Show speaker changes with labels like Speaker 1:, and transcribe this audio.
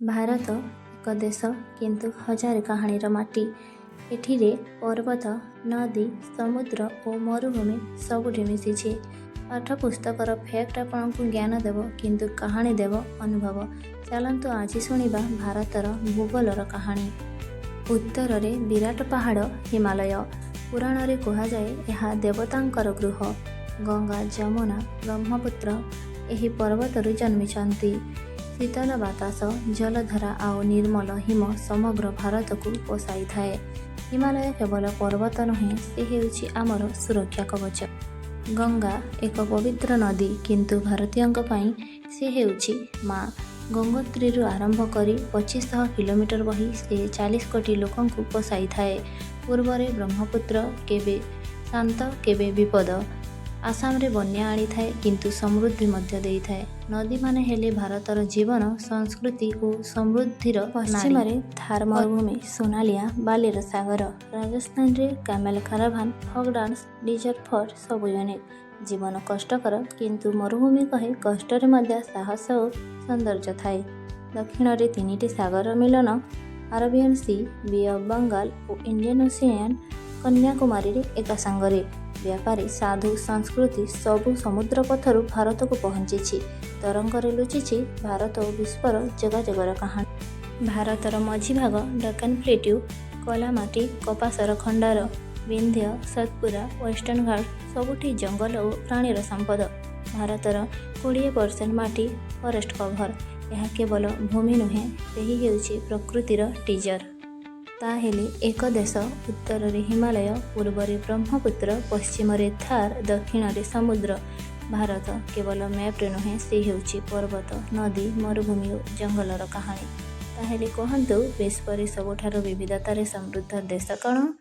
Speaker 1: ଭାରତ ଏକ ଦେଶ, କିନ୍ତୁ ହଜାରେ କାହାଣୀର ମାଟି। ଏଠିରେ ପର୍ବତ, ନଦୀ, ସମୁଦ୍ର ଓ ମରୁଭୂମି ସବୁଠି ମିଶିଛି। ପାଠପୁସ୍ତକର ଫ୍ୟାକ୍ଟ ଆପଣଙ୍କୁ ଜ୍ଞାନ ଦେବ, କିନ୍ତୁ କାହାଣୀ ଦେବ ଅନୁଭବ। ଚାଲନ୍ତୁ, ଆଜି ଶୁଣିବା ଭାରତର ଭୂଗୋଳର କାହାଣୀ। ଉତ୍ତରରେ ବିରାଟ ପାହାଡ଼ ହିମାଳୟ। ପୁରାଣରେ କୁହାଯାଏ, ଏହା ଦେବତାଙ୍କର ଗୃହ। ଗଙ୍ଗା, ଯମୁନା, ବ୍ରହ୍ମପୁତ୍ର ଏହି ପର୍ବତରୁ ଜନ୍ମିଛନ୍ତି। ଶୀତଳ ବାତାସ, ଜଳଧାରା ଆଉ ନିର୍ମଳ ହିମ ସମଗ୍ର ଭାରତକୁ ପୋଷାଇଥାଏ। ହିମାଳୟ କେବଳ ପର୍ବତ ନୁହେଁ, ସେ ହେଉଛି ଆମର ସୁରକ୍ଷା କବଚ। ଗଙ୍ଗା ଏକ ପବିତ୍ର ନଦୀ, କିନ୍ତୁ ଭାରତୀୟଙ୍କ ପାଇଁ ସେ ହେଉଛି ମା। ଗଙ୍ଗୋତ୍ରୀରୁ ଆରମ୍ଭ କରି 2500 କିଲୋମିଟର ବହି ସେ 40 କୋଟି ଲୋକଙ୍କୁ ପୋଷାଇଥାଏ। ପୂର୍ବରେ ବ୍ରହ୍ମପୁତ୍ର, କେବେ ଶାନ୍ତ, କେବେ ବିପଦ। ଆସାମରେ ବନ୍ୟା ଆଣିଥାଏ, କିନ୍ତୁ ସମୃଦ୍ଧି ମଧ୍ୟ ଦେଇଥାଏ। ନଦୀମାନେ ହେଲେ ଭାରତର ଜୀବନ, ସଂସ୍କୃତି ଓ ସମୃଦ୍ଧିର। ପଶ୍ଚିମରେ ଥାର ମରୁଭୂମି, ସୁନାଲିଆ ବାଲିର ସାଗର। ରାଜସ୍ଥାନରେ camel caravan, folk dance, desert fort ସବୁ ୟୁନିକ୍। ଜୀବନ କଷ୍ଟକର, କିନ୍ତୁ ମରୁଭୂମି କହେ, କଷ୍ଟରେ ମଧ୍ୟ ସାହସ ଓ ସୌନ୍ଦର୍ଯ୍ୟ ଥାଏ। ଦକ୍ଷିଣରେ ତିନିଟି ସାଗର ମିଳନ, Arabian sea, bay of Bengal ଓ ଇଣ୍ଡିଆନ୍ ଓସିଆନ୍, କନ୍ୟାକୁମାରୀରେ ଏକା ସାଙ୍ଗରେ। ବ୍ୟାପାରୀ, ସାଧୁ, ସଂସ୍କୃତି ସବୁ ସମୁଦ୍ର ପଥରୁ ଭାରତକୁ ପହଞ୍ଚିଛି। ତରଙ୍ଗରେ ଲୁଚିଛି ଭାରତ ଓ ବିଶ୍ୱର ଯୋଗାଯୋଗର କାହାଣୀ। ଭାରତର ମଝି ଭାଗ ଡେକାନ ପ୍ଲେଟ୍ୟୁ, କଳା ମାଟି, କପାସର ଭଣ୍ଡାର। ବିନ୍ଧ୍ୟ, ସତପୁରା, ୱେଷ୍ଟର୍ଣ୍ଣ ଘାଟ ସବୁଠି ଜଙ୍ଗଲ ଓ ପ୍ରାଣୀର ସମ୍ପଦ। ଭାରତର 20% ମାଟି ଫରେଷ୍ଟ କଭର। ଏହା କେବଳ ଭୂମି ନୁହେଁ, ସେହି ହେଉଛି ପ୍ରକୃତିର ଟ୍ରେଜର। ତାହେଲେ ଏକ ଦେଶ, ଉତ୍ତରରେ ହିମାଳୟ, ପୂର୍ବରେ ବ୍ରହ୍ମପୁତ୍ର, ପଶ୍ଚିମରେ ଥାର୍, ଦକ୍ଷିଣରେ ସମୁଦ୍ର। ଭାରତ କେବଳ ମ୍ୟାପ୍ରେ ନୁହେଁ, ସେ ହେଉଛି ପର୍ବତ, ନଦୀ, ମରୁଭୂମି ଓ ଜଙ୍ଗଲର କାହାଣୀ। ତାହେଲେ କୁହନ୍ତୁ, ବିଶ୍ୱରେ ସବୁଠାରୁ ବିବିଧତାରେ ସମୃଦ୍ଧ ଦେଶ କ'ଣ?